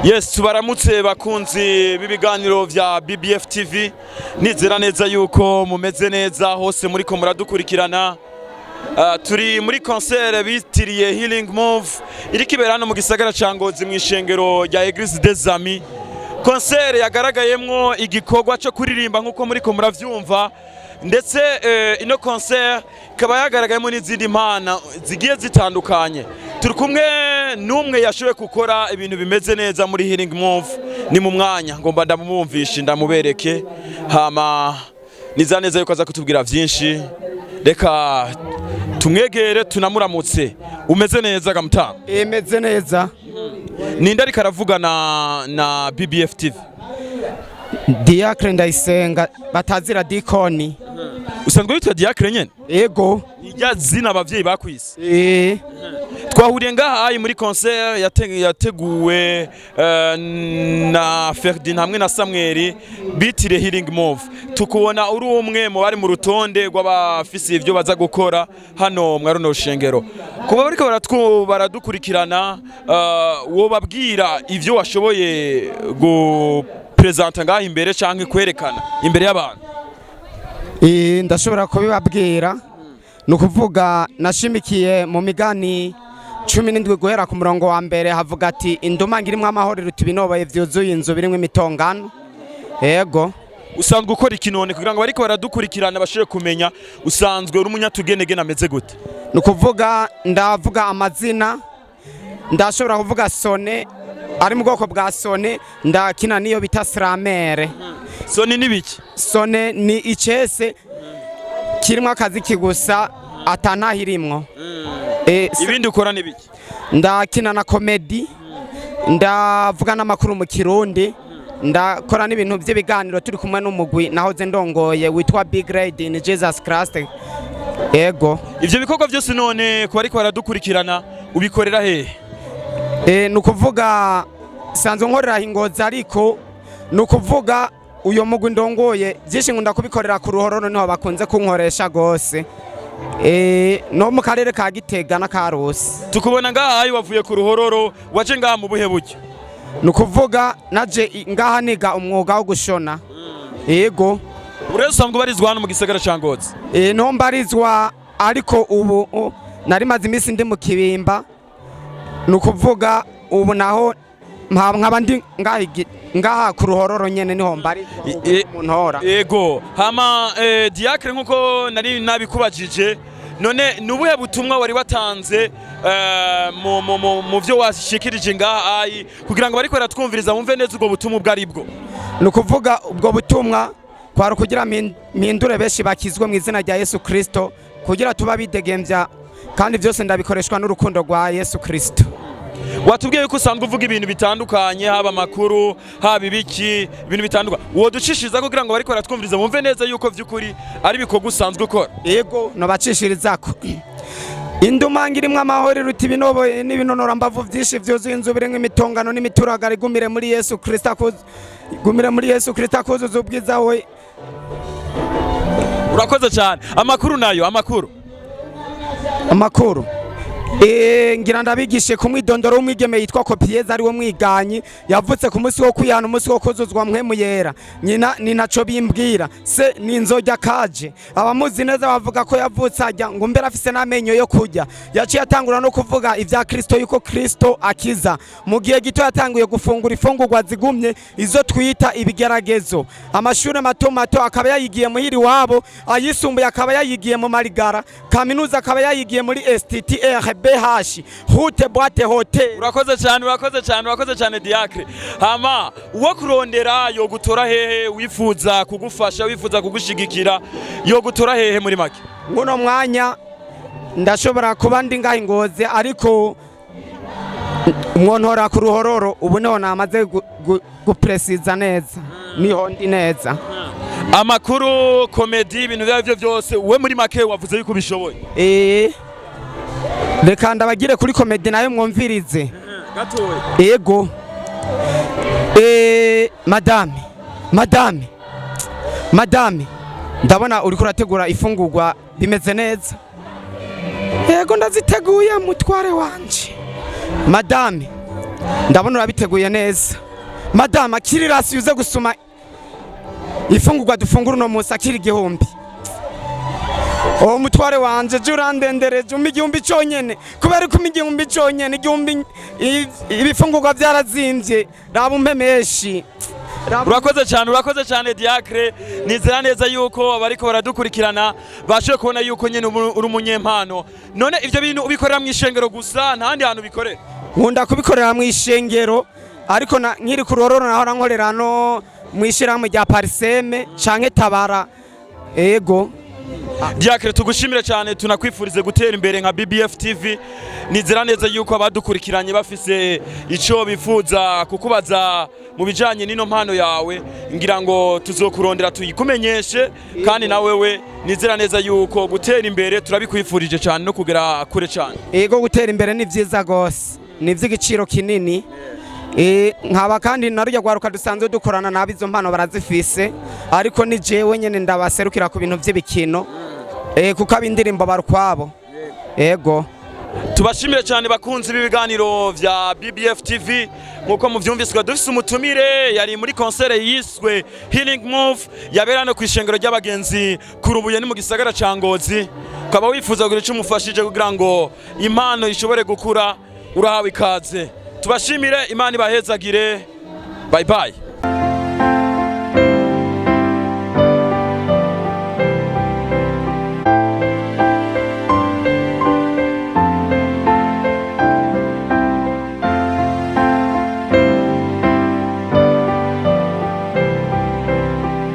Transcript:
Yes, tubaramutse bakunzi b'ibiganiro vya BBF TV. Nizera neza yuko mumeze neza hose muriko muradukurikirana. Turi muri concert bitiriye Healing Move, iriko ibera hano mu gisagara ca Ngozi, mu ishengero rya Eglise des Amis. Concert yagaragayemwo igikorwa co kuririmba nk'uko muriko muravyumva, ndetse ino concert ikaba yagaragayemo n'izindi mpana zigiye zitandukanye. Turi kumwe n'umwe yashoboye gukora ibintu bimeze neza muri Healing Move. Ni mu mwanya ngomba ndamumwumvishe, ndamubereke, hama niza neza yuko aza kutubwira vyinshi. Reka tumwegere tunamuramutse. Umeze neza gamutanga? Imeze neza. Ninde ariko aravugana na BBF TV? Diacre Ndayisenga batazira Dikoni. Usanzwe witwa Diacre nyene? Ego. Irya zina abavyeyi bakwise? Eh. Twahuriye ngaha ayi muri concert yateguwe na Ferdinand hamwe na Samuel, bitire Healing Move. Tukubona uri umwe mu bari mu rutonde rw'abafise ivyo baza gukora hano mwa runo rushengero. Kuba bariko baradukurikirana, wobabwira ivyo washoboye gupresenta ngaha imbere canke kwerekana imbere y'abantu? Ndashobora kubibabwira. Ni ukuvuga nashimikiye mu Migani 17 guhera ku murongo wa mbere, havuga ati: "Induma irimwo amahoro iruta ibinoboye vyuzuye inzu birimwo imitongano." Ego. Usanzwe ukora iki none, kugira ngo bariko baradukurikirana bashobore kumenya? Usanzwe uri umunyatugenegene ameze gute? Ni ukuvuga ndavuga amazina, ndashobora kuvuga sonnet, ari mu bwoko bwa sonnet, ndakina niyo bita slameur. Sonnet n'ibiki? Sonnet ni icese kirimo akaziki gusa, atantaho irimwo. Ibindi ukora n'ibiki? Ndakina na comédie, ndavuga n'amakuru mu Kirundi, ndakora n'ibintu by'ibiganiro turi kumwe n'umugwi nahoze ndongoye witwa Big Red in Jesus Christ. Ego. Ivyo bikorwa byose none, ku bariko baradukurikirana, ubikorera hehe? Ni ukuvuga sanzwe nkorera Ingozi, ariko ni ukuvuga uyo mugwi ndongoye byinshi nkunda kubikorera ku Ruhororo, niho bakunze kunkoresha gose, no mu karere ka Gitega na Karusi. Tukubona ngaha wavuye ku Ruhororo, waje ngaha mu buhe buryo? Ni ukuvuga naje ngaha niga umwuga wo gushona, yego. Uretse usanzwe ubarizwa hano mu gisagara ca Ngozi? Niho mbarizwa, ariko ubu nari maze iminsi ndi mu Kibimba. Ni ukuvuga ubu naho nkaba ndi ngaha ku Ruhororo nyene, niho mbarizwa mu ntora. Yego. Hama Diacre, nkuko nari nabikubajije none, ni ubuhe butumwa wari watanze mu vyo washikirije ngaha ayi, kugira ngo bariko baratwumviriza bumve neza ubwo butumwa ubwo ari bwo? Ni ukuvuga ubwo butumwa kwari ukugira mpindure benshi bakizwe mu izina rya Yesu Kristo, kugira tuba bidegembya, kandi byose ndabikoreshwa n'urukundo rwa Yesu Kristo. Watubwiye yuko usanzwe uvuga ibintu bitandukanye, haba amakuru, haba ibiki, ibintu bitandukanye. Woducishiriza kugira ngo bariko baratwumviriza bumve neza yuko vy'ukuri ari ibikorwa usanzwe ukora? Yego, nobacishirizako: "Indumanga irimwo amahoro iruta ibinobo n'ibinonorambavu byinshi vyuzuye inzu birimwo imitongano n'imituragaro. Igumire muri Yesu Kristo, igumire muri Yesu Kristo akuzuza ubwiza we." Urakoze cyane. Amakuru nayo, amakuru? Amakuru, ngira ndabigishe ku mwidondoro w'umwigeme yitwa Kopiyeza, ari we mwiganyi. Yavutse ku munsi wo kwihana, umunsi wo kuzuzwa Mpwemu Yera. Nyina ni naco bimbwira, se ni Inzojya kaje. Abamuzi neza bavuga ko yavutse ajya ngo mbere afise n'amenyo yo kurya. Yaciye atangura no kuvuga ibya Kristo, yuko Kristo akiza. Mu gihe gito yatanguye gufungura ifungurwa zigumye, izo twita ibigeragezo. Amashuri mato mato akaba yayigiye muhiri wabo, ayisumbuye akaba yayigiye mu Marigara, kaminuza akaba yayigiye muri STTRBH Route Boîte Hotel. Urakoze cyane, urakoze cyane, urakoze cyane, Diacre. Hama uwo kurondera yo gutora hehe? Wifuza kugufasha, wifuza kugushigikira, yo gutora hehe muri make? Nguno mwanya ndashobora kuba ndi ngaha Ingozi, ariko mwontora ku Ruhororo. Ubu niho namaze gupresiza neza, niho ndi neza. Amakuru, comédie, ibintu ibyo aribyo byose, we muri make wavuze yuko ubishoboye? Reka ndabagire kuri comédie nayo mwumvirize. Gatoya. Ego. Madame, madame, madame, ndabona uriko urategura ifungurwa, bimeze neza. Yego, ndaziteguye mutware wanje. Madame, Ndabona urabiteguye neza. Madama, akiri rasi, uze gusuma ifungurwa dufungura uno munsi. Akiri 1000. Uwo mutware wanje je urandendereje, umpa 1000 conyene. Kubera ko umpa 1000 conyene, 1000, ibifungurwa vyarazimvye. Raba umpe menshi. Urakoze cyane, urakoze cyane, Diacre. Nizera neza yuko abariko baradukurikirana bashoboye kubona yuko nyene uri umunyempano. None ivyo bintu ubikorera mu ishengero gusa, nta handi hantu ubikorera? Nkunda kubikorera mu ishengero, ariko nkiri ku Ruhororo nahora nkorera no mu ishirahamwe rya Pariseme canke Tabara, ego. Diacre, tugushimire cyane, tunakwifurize gutera imbere nka BBF TV. Nizera neza yuko abadukurikiranye bafise ico bifuza kukubaza mu bijanye n'ino mpano yawe, ngira ngo tuzokurondera tuyikumenyeshe. Kandi na wewe nizera neza yuko gutera imbere turabikwifurije cyane no kugera kure cyane. Ego, gutera imbere ni vyiza gose, ni ivy'igiciro kinini. Nkaba kandi narurya rwaruka dusanzwe dukorana nabo, izo mpano barazifise, ariko ni jewe nyene ndabaserukira ku bintu vy'ibikino, kuko ab'indirimbo barukwabo, ego. Tubashimire cyane, bakunzi b'ibiganiro vya BBF TV. Nkuko muvyumviswe, dufise umutumire yari muri concert yiswe Healing Move, yabera no kwishengero ry'abagenzi kurubuye, ni mu gisagara ca Ngozi. Ukaba wifuza kugira ico umufashije kugira ngo impano ishobore gukura, urahawe ikaze. Tubashimire, Imana ibahezagire. Bye bye.